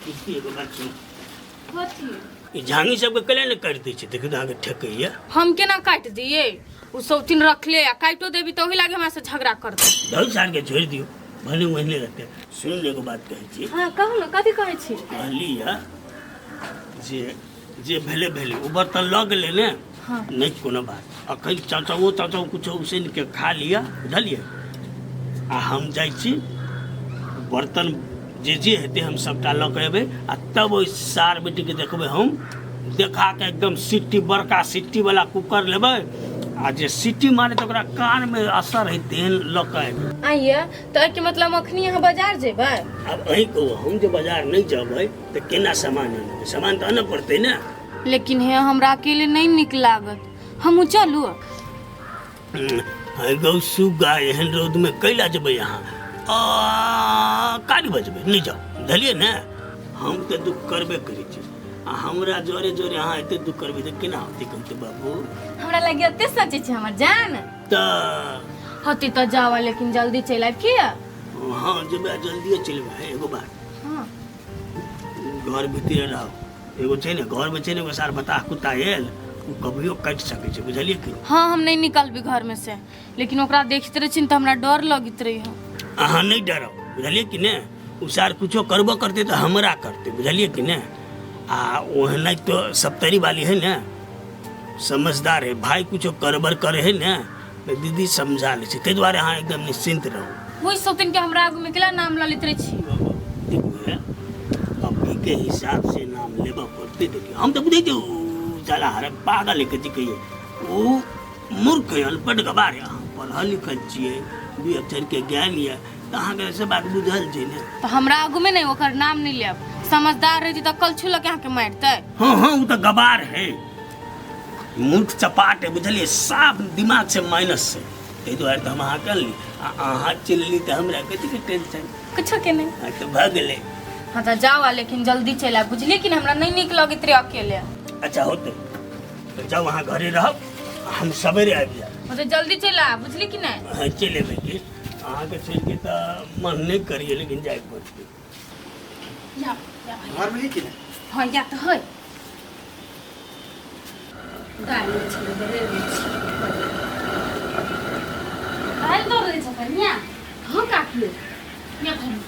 कीर्ति एगो बात सुन। कथी? ई झांगी सबके कैला ने काटि दै छै? देखियौ तऽ अहाँके ठेकैया। हम केना काटि दियै? ओ सौतीन रखले आ काटो देबी तऽ ओही लागे हमरा से झगड़ा करतै। धल सार के छोड़ि दियौ, भले ओहने रहतै। सुन ने, एगो बात कहै छी। हाँ, कहू ने, कथी कहै छी? कहली है जे जे भेलै भेलै, ओ बर्तन लऽ गेलै ने। हाँ। नहि कोनो बात, अखन चचाओ तचाओ कुछो उसिन के खा लिअ, बुझलियै? आ हम जाइ छी, बर्तन जे जे हेतै हम सभटा लऽ कऽ एबै आ तब ओहि सार बेटीके देखबै हम। देखा कऽ एकदम सीटी, बड़का सीटीवला कुकर लेबै आ जे सीटी मारे तऽ ओकरा कानमे असर हइ, तेहन लऽ कऽ एबै। आइए तऽ एहिके मतलब अखनी अहाँ बाजार जेबै? आब अहीं कहू, हम जे बाजार नहि जेबै तऽ केना सामान अनबै? सामान तऽ आनऽ पड़तै ने। लेकिन हे, हमरा अकेले नहि नीक लागत, हमहूँ चलू? है गौ सुग्गा, एहन रौदमे कैला जेबै अहाँ? आ काली बजबै नहि जाउ, बुझलियै ने? हम तऽ दुख करबे करै छी आ हमरा जोरे जोरे अहाँ एते दुख करबै तऽ केना होतै, कहू तऽ बाबू? हमरा लागे एते सोचै छै हमर जान। तऽ होती तऽ जाओ, लेकिन जल्दी चलि आबि किया। हँ, जेबै आ जल्दिए चलि एबै। एगो बात। हाँ। घर भीतर रहू। एगो छै ने घरमे, छै ने एगो सार बताह कुत्ता आयल, ओ कभियो काटि सकै छै, बुझलियै कि? हाँ, हम नहीं निकलबी घर में से, लेकिन ओकरा देखते रहे छी न तऽ हमरा डर लगैत रही। अहाँ नहि डरब, बुझलियै कि ने? ओ सार कुछो करबो करतै तऽ हमरा करतै, बुझलियै कि ने? आ ओहना तो सप्तरी वाली है ने, समझदार है भाई। कुछो करबर करे है ने तऽ दीदी समझा लै छै, ताहि दुआरे अहाँ एकदम निश्चिन्त रहू। ओहि सौतिन के हमरा आगू में केला नाम लऽ लैत रहै छी? देखू हे, अभी के हिसाब से नाम लेबऽ पड़तै। देखियौ, हम तऽ बुझै छियै ओ साला हर पागल है, कथी कहियै, ओ मूर्ख है, अनपढ़ गवार है। अहाँ पढ़ल लिखल छियै, दू अक्षर के ज्ञान यऽ, तऽ अहाँके से बात बुझल छै ने? तऽ हमरा आगू में नहीं ओकर नाम नहीं लेब। समझदार रही तऽ कलछू लऽ के अहाँके मारतै। हाँ हाँ, ओ तऽ गवार है, मूर्ख चपाट है, बुझलियै? साफ दिमाग से माइनस छै। ताहि दुआरे तऽ हम अहाँके अनली आ अहाँ चलली तऽ हमरा कथीके टेंशन? कुछो के नहीं। हाँ, तऽ भऽ गेलै। हाँ तऽ जाओ आ, लेकिन जल्दी चलि आयब, बुझलियै कि ने? हमरा नहीं नीक लगैत रहे अकेले। अच्छा होतै तऽ जाउ, अहाँ घरे रहब, हम सवेरे आबि जायब। हाँ तऽ जल्दी चलि आयब, बुझलियै कि नहि? हाँ, चलि एबै की। अहाँके छोड़ि के तऽ मन नहि करियै, लेकिन जाय पड़तै। या या भाई। घरमे है कि नहि? हाँ, या तऽ है। दालि छलै, दे दै छी। दालि दऽ दै छै कनिया? हाँ काकी। या घरमे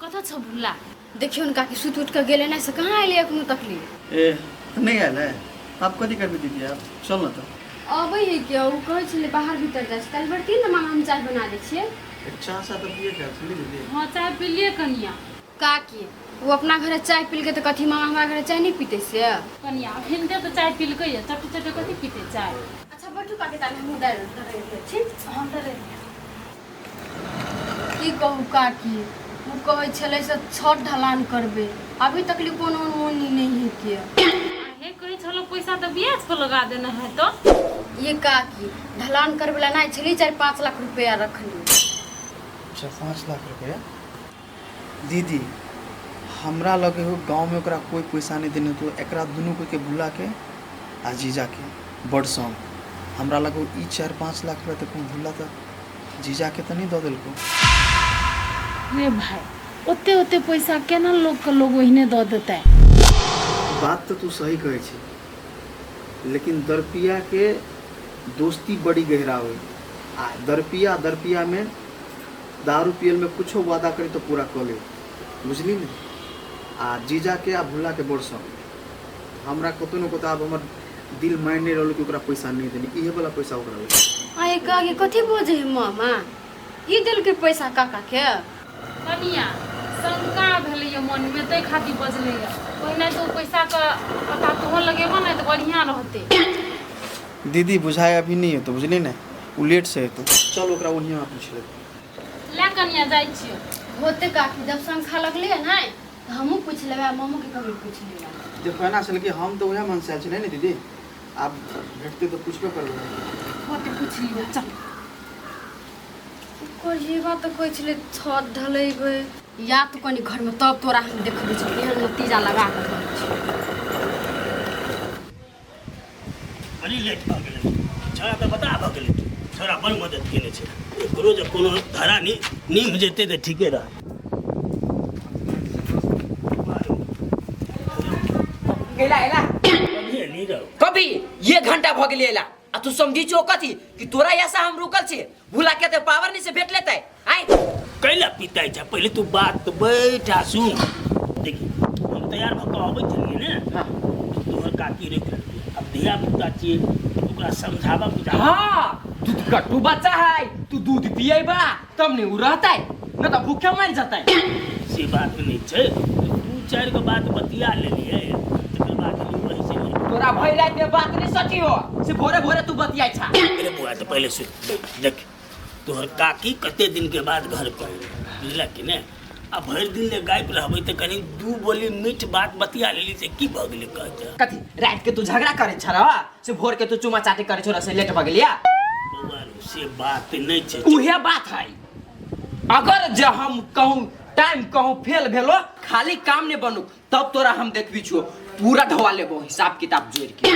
कतऽ छौ भुला? देखियौ ने काकी, सुति उठि कऽ गेलै नहि से कहाँ एलै एखनो तकली। ए, नहि आयल है? आब कथी करबै दीदी? आब चल ने तऽ। अबै है के, ओ कहै छलै बाहर भीतर जाइ छै। काल्हि बरती ने मामा, हम चाय बना दै छियै। चाह सा तऽ पिए के छली दीदी। हाँ, चाय पी लिए कनिया। काकी, ओ अपना घरे चाय पीलकै तऽ कथी मामा हमरा घरे चाय नहि पीतै से? कनिया, हिनके तऽ चाय पीलकै या चट चट कथी पीतै चाय? अच्छा बैठू काकी, ताले हमहूँ दालि दरैत दै छी। हम तऽ की कहू काकी, ओ कहै छलै से छत ढलान करबै, अभी तक ले कोनो अनहोनी नहि है के। हे, कहै छलो पैसा तऽ ब्याज पर लगा देने है तो। ये काकी, ढलान करबै ला नहि छलै, 4-5 लाख रुपया रखली। अच्छा, 5 लाख रुपया? दीदी, हमरा लगे हो गाँवमे ओकरा कोइ पैसा नहि देने होतो। एकरा दुनू कोइके, भुल्लाके आ जीजाके बड़ शौक। हमरा लगे ई 4-5 लाख रुपया तऽ कोनो भुल्ला तऽ जीजाके तऽ नहि दऽ देलको। रे भाई, ओते ओते पैसा केना लोकके लोग ओहिने दऽ देतै? बात तऽ तू सही कहै छी, लेकिन दरपियाके दोस्ती बड़ी गहरा होइ आ दरपिया दरपियामे दारू पियलमे कुछो वादा करी तऽ पूरा कऽ ले, बुझली ने? आ जीजाके आ भुल्लाके बड़ शौक। हमरा कतहु ने कतहु आब हमर दिल मानि नहि रहल कि ओकरा पैसा नहि देली। इहे वाला पैसा ओकरा लग। आये काकी, कथी बजै है मामा? ई देलकै पैसा काका के? कनिया, शंका भेलैए मनमे, ताहि खातिर बजलैए। ओहिना तऽ ओ पैसाके पता तोहो लगेबह ने तऽ बढ़िआँ रहतै। दीदी, बुझाइ अभी नहि हेतौ, बुझली ने? ओ लेटसँ हेतौ। चल, ओकरा ओहिना पूछि लेबै। ले कनिया, जाइ छियौ। होते काकी, जब शंखा लगलै ने तऽ हमहूँ पूछि लेबै आ मामोके कभी पूछि लेबै। देखो, एना छलै कि हम तऽ उएह मनसे आयल छलै ने दीदी। आब भेटतै तऽ पुछबे करबै। होते, पूछि लिअ, चल। कहिबा तऽ कहै छलै छत ढलेबै या तऽ कनि घरमे, तब तोरा हम देखबै छौ केहन नतीजा लगा कऽ कहै छी। बड़ी लेट भऽ गेलै। छोड़ा तऽ बता भऽ गेलै। छोड़ा बड़ मदद केने छै। एकरो जे कोनो धरा नि निभ जेतै तऽ ठीके रहत। एला एला। कभी नहीं रहो। कभी ये घंटा भ गेलै एला आ तू समझी छो कथी कि तोरा ऐसा हम रुकल छी भूला के ते पावर नहीं से भेट लेतै आय। कैला पिताइ छै? पहिले तू बात तऽ बैठ आ सुन। देखी, हम तैयार भऽ कऽ अबै छलियै ने। हाँ। तोहर काकी रोकि लेलकै। आब धिया पुता छियै, ओकरा समझाबऽ बुझाबऽ। हाँ, दूध कट्टू बच्चा है, तू दूध पिएबा तब नहीं उ रहतै, न तऽ भूखे मर जतै। से बात नहि छै, दू चारि गो बात बतिया लेलियै, तकर बाद वही से नहि। तोरा भरि राति में बात नहीं सटी हो से भोरे भोरे तू बतियाइ छा। अरे बुआ, तऽ पहिले सुन, देख, तोहर काकी कते दिन के बाद घर पर एलै, बुझलक कि नहि? आ भरि दिन ले गायब रहबै तऽ कनि दू बोली मीठ बात बतिया लेली से की भऽ गेलै कहते? कथी राति के तू झगड़ा करे छा रह से भोर के तू चुमा चाटी करे छो से लेट भ गेलिया? बौआ, से बात नहि छै। उहे बात है। अगर जे हम कहूँ टाइम कहूँ फेल भेलो खाली काम नहीं बनू तब तोरा हम देखबी छो पूरा ढवा लेबो हिसाब किताब जोड़ के।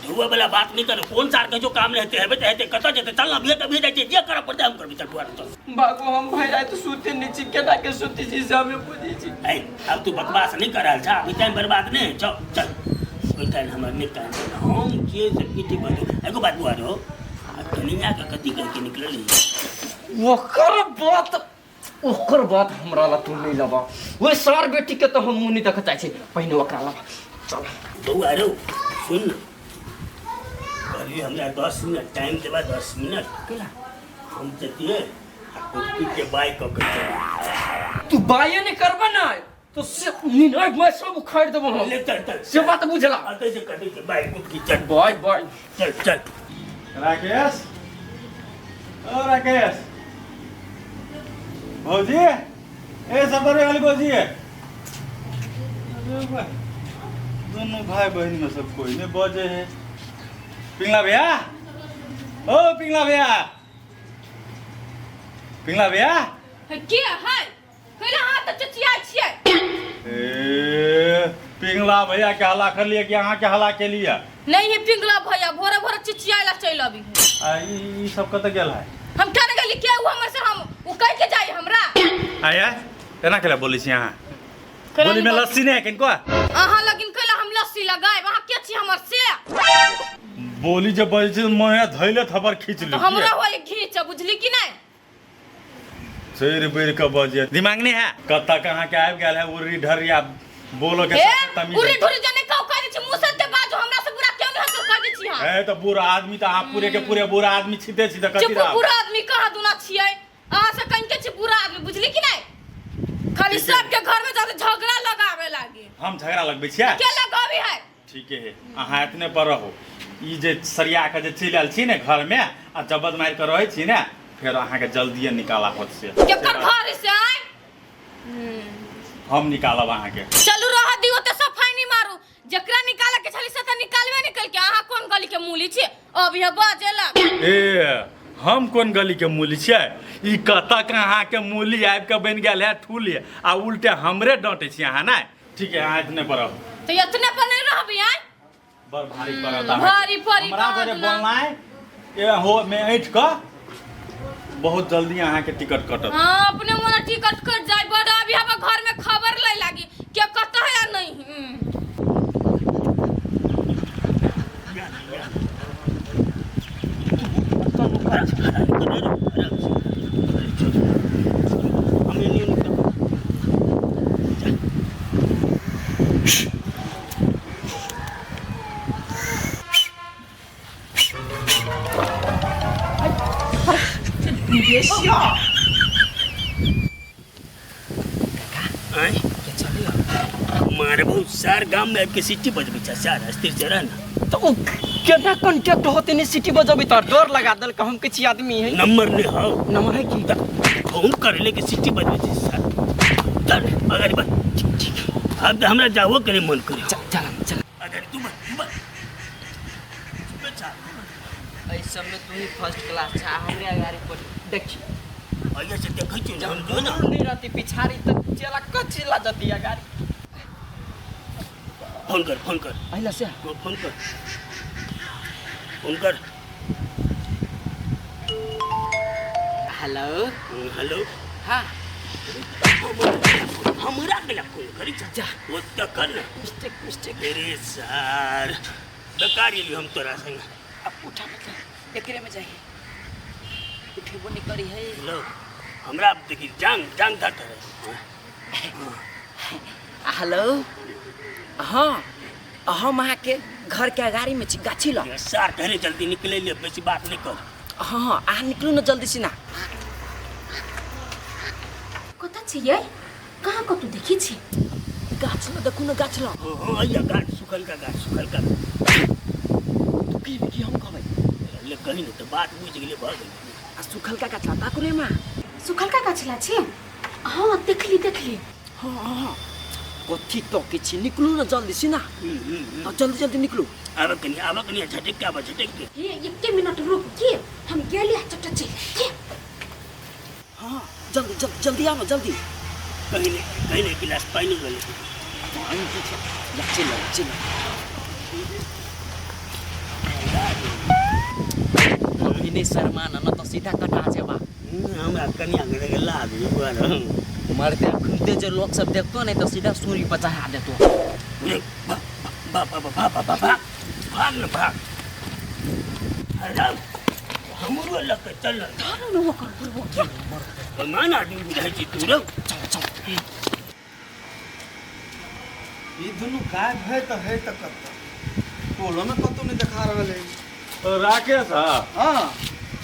ढुआ वाला बात नहीं करो। कौन सार के जो काम रहते हेबे ते हेते, कतऽ जेते? चल, अभिये कभी जाइ छै, जे करऽ पड़तै हम करबै। चल बुआ, चल। बाबू, हम भरि राति सुते नहीं छी, केना के सुते छी से हमें बुझै छी। ऐ, अब तू बकवास नहीं कर रहल छा, अभी टाइम बर्बाद नहीं। चल चल, ओहि टाइम हमर नहीं टाइम। हम छियै से की ठीक बात। एगो बात बुआ रहो, आ कनिया के कथी कह के निकलल? ओकर बात, ओकर बात हमरा ला तू नहीं लबा। ओहि सार बेटी के तो हम मुँह नहीं देख चाहै छी, पहिने ओकरा लबा चल। बौआ रौ, सुन न, कहलियै हमरा 10 मिनट टाइम देबा, 10 मिनट। केला? हम जतियै आ कुटकी के बाय कऽ के चल। तू बाये नहीं करबा ना तो से निनाय मैं सब उखाड़ देबो हम। ले चल चल। से बात बुझला? अतै से कथी छै, बाय कुटकी, चल। बाय बाय। चल चल। राकेश, ओ राकेश, भौजी, ए सबर वाली भौजी। अरे वाह, दोनों भाई बहन में सब कोई नहीं बजे है। पिंगला भैया, ओ पिंगला भैया, पिंगला भैया। है के है? कैला हाथ तऽ चचियाइ छियै? ए पिंगला भैया के हला कर लिए कि अहाँ के हला के लिए? नहीं है पिंगला भैया, भोरे भोरे चिचियाइ ला चलि अबी। आ ई ई सब कतऽ गेल है? हम केना गेली के उ हमर से हम उ कहि के जाई हमरा? आया, एना केला बोलै छी अहाँ? केना बोली में नहीं? लस्सी नहीं है किनको? अहाँ लगिन कैला हम लस्सी लगायब? अहाँ के छी हमर से? बोली जे बजै छै मोहे धैले थपर खींच तऽ ली। हमरा होय घीच, बुझली कि नहीं? चढ़ बढ़ के बजे दिमाग नहीं है। कतऽ कहाँ के आबि गेल है उर्री ढरिया बोलो के ए तमीज। उरी ढुरी जने कहू कहि दै छी, मुँह से ते बाजू, हमरा से बुरा क्यों नहीं हसू कहि दै छी अहाँ। ए तऽ बुरा आदमी तऽ अहाँ पूरे के पूरे बुरा आदमी छिते छी तऽ कथी चुप रहब? बुरा आदमी कहाँ दुना छियै? अहाँ से कनिके छी बुरा आदमी, बुझली कि नहीं? खाली सबके घर में जाके झगड़ा लगावे लागी। हम झगड़ा लगबै छियै? के लगावी है? ठीके है, अहाँ एतने पर रहू। ई जे सरिया के जे चलि आयल छी ने घर में आ जबत मारि के रहै छी ने, फेर अहाँके जल्दिए निकाला होत से। केकर घर से आय? हम निकालब अहाँके। चलू, रह दियो ते सफाई नहीं मारू। जकरा निकाले के छली से त निकालबे निकल के। अहाँ कोन गली के मूली छी अब यह बाजे लग? ए, हम कोन गली के मूली छियै? ई कतऽ के अहाँके मूली आबि के बनि गेल है ठूली आ उल्टे हमरे डाँटै छी अहाँ? नहि, ठीक है, अहाँ एतने पर रहू। तो इतने पर नहीं रहबी आय? बड़ भारी पड़त अहाँके। भारी पड़ी। हमरा कहाँ घरे दुना? बोलनाइ ए हो में ऐठ कऽ बहुत जल्दी अहाँके टिकट कटत। हाँ, अपने मोने टिकट कट जाए बड़। अभी हम घर में खबर ले लागी के कत है या नहीं। हम एनी ओनी करब। आँय? मारबौ सार, गाम में आबि के सिटी बजबै छै सार। स्थिर से रह ना। तो उ केना कॉन्टेक्ट होते नहीं, सिटी बजबी तो डर लगा दल हम किसी आदमी है। नंबर नहीं हौ? नंबर है की? फोन करे ले के सिटी बजबै छै सार। चल अगाडि बढ़। अब तऽ हमरा जाबो करे मन करे। चल चल चल। अगाडि तू बढ़, तू बढ़। चुपे चाप। एहि सब में तू ही फर्स्ट क्लास छा, हमरे अगाडि पर देखी। अइये से देखै छी हम जो ना। नहीं रहती पिछाड़ी तो चला कचिला जती अगाडि। फोन कर, फोन कर। अहिला से? हाँ, फोन कर, फोन कर। हेलो। हेलो। हाँ। हमरा के फोन करी जा। ओ तखन ने। Mistake mistake. अरे सर बेकार एलियो हम तोरा संग। अब उठा मतलब एकरे में जाइए, उठेबो नहीं करी है। हेलो, हमरा देखी जांग जांग धरते रहे। हेलो। हाँ, हम अहाँके घर के अगाड़ी में छी, गाछी लग। सर घरे जल्दी निकले ले, बेसी बात नहीं कर। हाँ हाँ, अहाँ निकलू ना जल्दी से ना। कतऽ छियै? कहाँ कतौ देखै छी? गाछ ल देखू ना, गाछ ल। हाँ, अइया गाछ सुखल का, गाछ सुखल का। तू की की हम कहबै? ले कही ने तऽ बात बुझि गेलै, भऽ गेलै। आ सुखल का गाछ ला ताकू रे माँ। सुखल का गाछ ला छी? हाँ देखली देखली। हाँ हाँ हाँ, कथी तकै छी? निकलू ना जल्दी से ना। हाँ, जल्दी जल्दी निकलू। आब कनी, आब कनी, झटक के आब, झटक के। हे एके मिनट रुक के, हम गेली आ चटा चलि के। हाँ जल्दी जल्दी जल्दी आब जल्दी। कहीं नहीं, कहीं नहीं, गिलास पानी गेलै। पानी की छै? ला चलि आउ, चलि आउ। अभी नहीं शर्मा ना, न तो सीधा कटा जेबा। हमरा कनिया के देखे लाज बुआर। मरते घूमते जे लोग सब देखतो नहीं तो सीधा सूरी पर चढ़ा देतो। रे भाग भाग भाग भाग भाग भाग भाग न भाग। अरे हमरो लग के चल। धरू न ओकर बुढ़बो के। बेईमान आदमी बुझाइ छी तू रौ। चल चल। ई दुनू गायब है तऽ है तऽ कतऽ? टोलो में कतौ नहीं देखा रहल है। तो राकेश। हाँ। हाँ।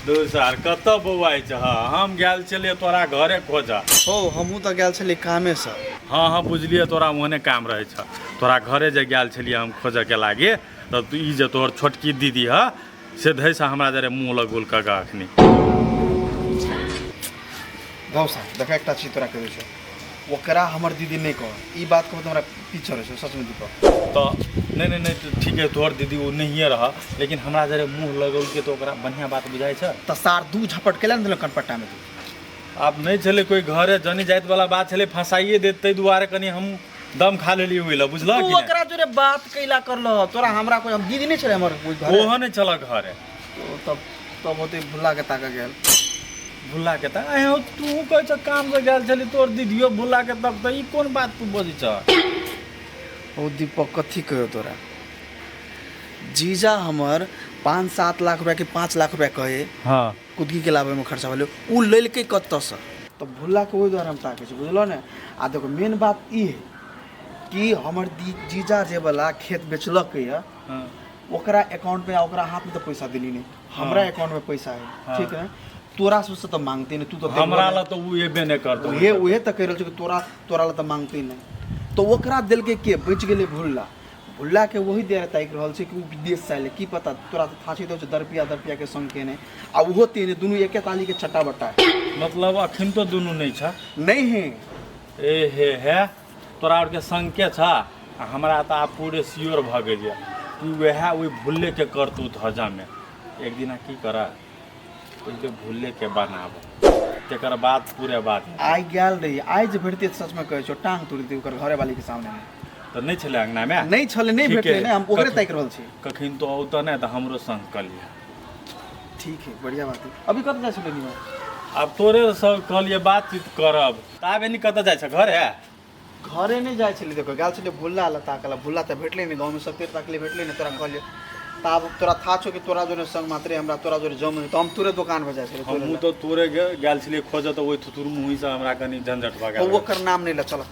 दोसर कतऽ बौआइ छह? हम गेल छलियै तोरा घरे खोजऽ। हो, हमहूँ तऽ गेल छलियै कामे से। हाँ हाँ, बुझलियै, तोरा ओहने काम रहै छ। तोरा घरे जे गेल छलियै हम खोजऽ के लागे तऽ तू ई जे तोहर छोटकी दीदी ह से धैसँ हमरा जरे मुँह लगौल कऽ कऽ अखनी। गौसा देखा, एकटा चीज तोरा कहै छौ, ओकरा हमर दीदी नहीं कह, ई बात कहब तऽ हमरा पीछे रहै छौ सच में दीपक। तऽ नहि नहि नहि, तऽ ठीक है, तोहर दीदी ओ नहिए रह, लेकिन हमरा जरे मुँह लगौल के तऽ ओकरा बढ़िआँ बात बुझाइ छ। तऽ सार दू झपट केला ने देलक कनपट्टा में तू। आब नहि छलै कोइ घरे जनी जाइत वाला बात छलै, फँसाइए देत, ताहि दुआरे कनि हम दम खा लेलियै ओहि लए, बुझलह तू कि नहि? ओकरा जोरे बात कैला करलह? तोरा हमरा कोई हम दीदी नहीं छलै हमर कोई घरे? ओहो नहि छल घरे। तो तब तब होते भुला के ताकऽ गेल। भुला के तऽ आइ तू कहै छ काम से गेल छली तोहर दीदियो भुला के तक, तऽ ई कोन बात तू बजै छ? ओ दीपक, कथी कहियो तोरा, जीजा हमर 5-7 लाख रुपया के 5 लाख रुपया कहे हाँ कुदकी के लाबे में खर्चा भेलै, उ लेलकै कतऽसँ? तऽ भुल्ला के ओहि दुआरे हम ताकै छी, बुझलहो ने? आ देखो, मेन बात ई है कि हमर जीजा जे वाला खेत बेचलक यऽ हाँ ओकरा अकाउंट में आ ओकरा हाथ में तऽ पैसा दिली नहीं, हमरा अकाउंट में पैसा है। हाँ। ठीक है, तोरा सबसे तऽ मांगते नहीं, तू तऽ देखबो हमरा नहि। ला तऽ उ एबे नहि करतौ। उहे उहे तऽ कहि रहल छौ कि तोरा तोरा लए तऽ मांगते नहीं, तऽ ओकरा देलकै के? बचि गेलै भुल्ला। भुल्ला के वही देर ताकि रहल छै कि ओ विदेश से आयल, की पता तोरा तऽ थाची दौ छै दरपिया दरपिया के संग केने आ ओहो तेने दुनू एके ताली के चट्टा बट्टा है। मतलब अखन तो दुनू नहि छ? नहीं है। ए हे हे, तोरा आरके संग के छ आ हमरा तऽ आब पूरे श्योर भऽ गेल यऽ कि वएह ओहि भुल्ले के करतूत हजमे। एक दिना की करऽ, पहिले भुल्ले के बनाब, तकर बाद पूरे बात। आइ गेल रही, आइ जे भेटतै तऽ सचमे कहै छौ टांग तोड़ि देतै ओकर घरे वाली के सामने मे। तऽ नहि छलै अंगनामे? नहीं छलै, नहीं ठीक भेटलै। है। नहि, हम ओकरे ताकि रहल छी। कखन तो औतऽ नहि तऽ हमरो संग कऽ लिअ। ठीक है, बढ़िया बात है। अभी कतऽ जाइ छलै निमन? आब तोरे सब कहलियै बातचीत करब, तऽ आब एनी कतऽ जाइ छ? घर है? घरे नहि जाइ छलै, देखो गेल छलै भुल्ला लए ताकला, भुल्ला तऽ भेटलै नहि, गाँवमे सब ताकले भेटलै नहि। तोरा कहलियै तऽ आब तोरा था छौ कि तोरा जोरे संग मात्रे हमरा तोरा जोरे जम तऽ हम तोरे दोकान पर जाइ छलियै तोरे हमहूँ लए। तऽ तोरे गेल छलियै खोजऽ, तऽ ओहि थुथुर मुँहीसँ हमरा कनि झंझट भऽ तऽ गेल। ओकर नाम नहि लए चल।